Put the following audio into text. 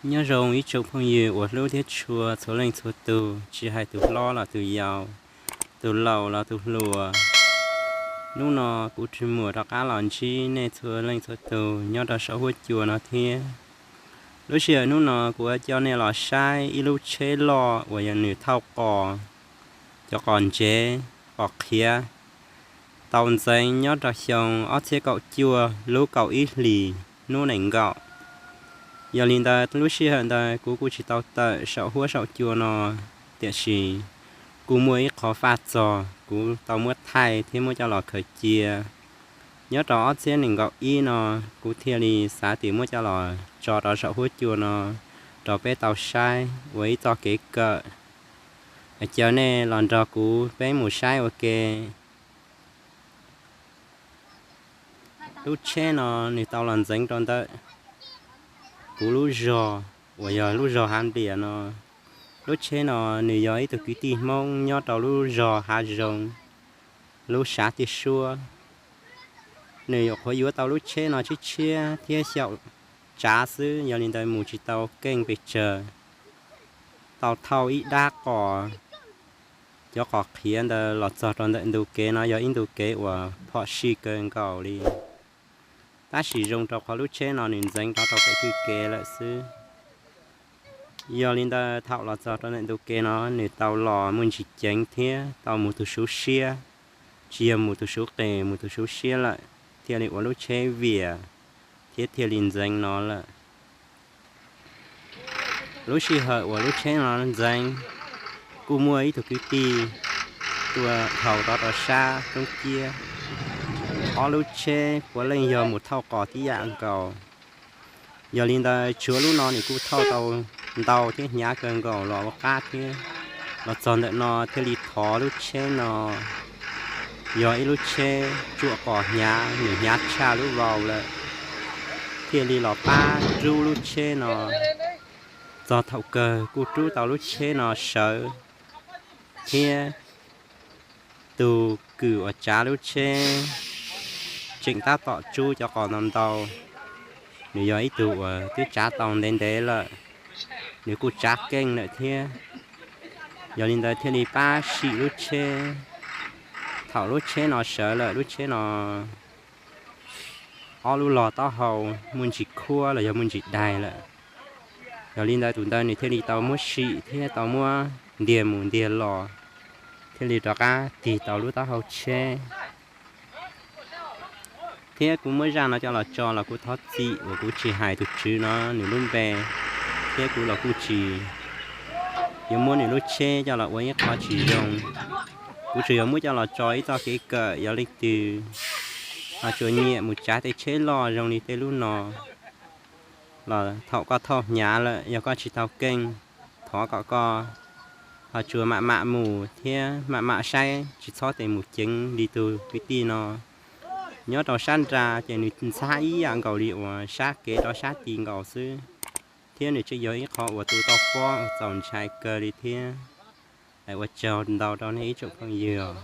Nyob zoo ib tsoom phooj ywg uas hlub thiab tshua txhua leej txhua tus, tsis hais tus hlob los tus yau, tus laus los tus hluas. Hnub no kuv Tswv Muas rov qab los ntsib nej txhua leej txhua tus nyob rau saum huab cua no thiab. Lub sij hawm hnub no kuv yuav coj nej los saib ib lub tsheb loj uas yog nws thauj qos, cov qos ntsev, qos qhiav, tau ntxeev nyob rau xyoo ob txhiab kaum cuaj lub kaum ib hlis hnub nees nkaum. Yog li ntawd lub sij hawm ntawd kuv kuj tsis tau tawm saum huab saum cua no, tiam sis kuj muaj ib qho faj txog kuv tau muab thaij thiab muab coj los khaws cia. Nyob rau ob txhiab nees nkaum ib no, kuv thiaj li xav tias muab coj los tso rau saum huab cua no rau peb tau saib ua ib txoj kev kawm. Caw nej los nrog kuv peb mus saib ua ke. Lub tsheb no nws tau los ntxeev rau ntawm kuv lub zos uas yog lub zos Hav Nplias no. Lub tsheb no nws yog ib tug kwv tij Hmoob nyob rau lub zos Hav Zoov, lub sav tiaj suab. Nws nyuam qhuav yuav tau lub tsheb no tshiab tshiab thiab xyaum tsav xwb, yog li ntawd mus tsis tau keej pes tsawg. Tau thauj ib dab qos, cov qos qhiav ntawd los txog rau ntawm ntu kev no yog ib ntu kev uas phom sij kawg nkaus li. Tab sis zoo rau qhov lub tsheb no nws ntxeev rov rau pem kwj kev lawm xwb. Yog li ntawd thaum los txog rau ntawm ntu kev no nws tau los muaj ntsis ceev thiab tau mus tus suv siab, tsis yog mus tus suv qes, mus tus suv siab lawm, thiaj li ua lub tsheb vias thiab thiaj li ntxeev no lawm. Lub sij hawm uas lub tsheb no ntxeev, kuj muaj ib tug kwv tij tuaj dhau rov rau sab roob ciab. Ob lub tsheb puav leej yog mus thauj qos tib yam nkaus. Yog li ntawd tshuav lub no nws kuj thauj tau ntau thiab hnyav kawg nkaus los ua qab thiab. Los txog ntawm no thiaj li thov lub tsheb no, yog ib lub tsheb tsuam qos hnyav, nws hnyav tshaj lub vau lawm, thiaj li los pab rub lub tsheb no. Txog thaum kawg kuj rub tau lub tsheb no sawv thiab tus kws uas tsav lub tsheb tseem tab tom tsub cov qos ntau ntau. Nws yog ib tug uas twb tsav tau ntev ntev lawm, nws kuj tsav keej lawm thiab. Yog li ntawd thiaj li pab sim lub tsheb. Thaum lub tsheb no sawv lawm, lub tsheb no ob lub log taub hau muaj ntsis khuab los yog muaj ntsis daig lawm. Yog li ntawd tus ntawd nws thiaj li tau muab sim thiab tau muab ntiag mus ntiag los, thiaj li rov qab tig tau lub taub hau tsheb. Thiab kuv muab zaj no coj los tso los kuv thov txim uas kuv tsis hais tus tswv no nws lub npe, thiab kuv los kuj tsis yuav muab nws lub tsheb coj los ua ib qho tsis zoo. Kuv tsuas yog muab coj los tso ib txoj kev kawm, yog leej twg ho tsuas nyiam mus tsav tej tsheb loj zoo li tej lub no los thaum koj thauj hnyav lawm, yog koj tsis tau keej, thov kom koj ho tsuas mam mam mus thiab mam mam saib, tsis txhob tes mus ceev li tus kwv tij no. Nyob rau sab nrad ces nws ntxhab ib yam nkaus li uas sab kev rau sab tid nkaus xwb, thiab nws tseem yog ib qho uas tus toj pob uas txaus ntshai kawg li thiab. Ua tsaug ntau rau nej ib tsoom phooj ywg.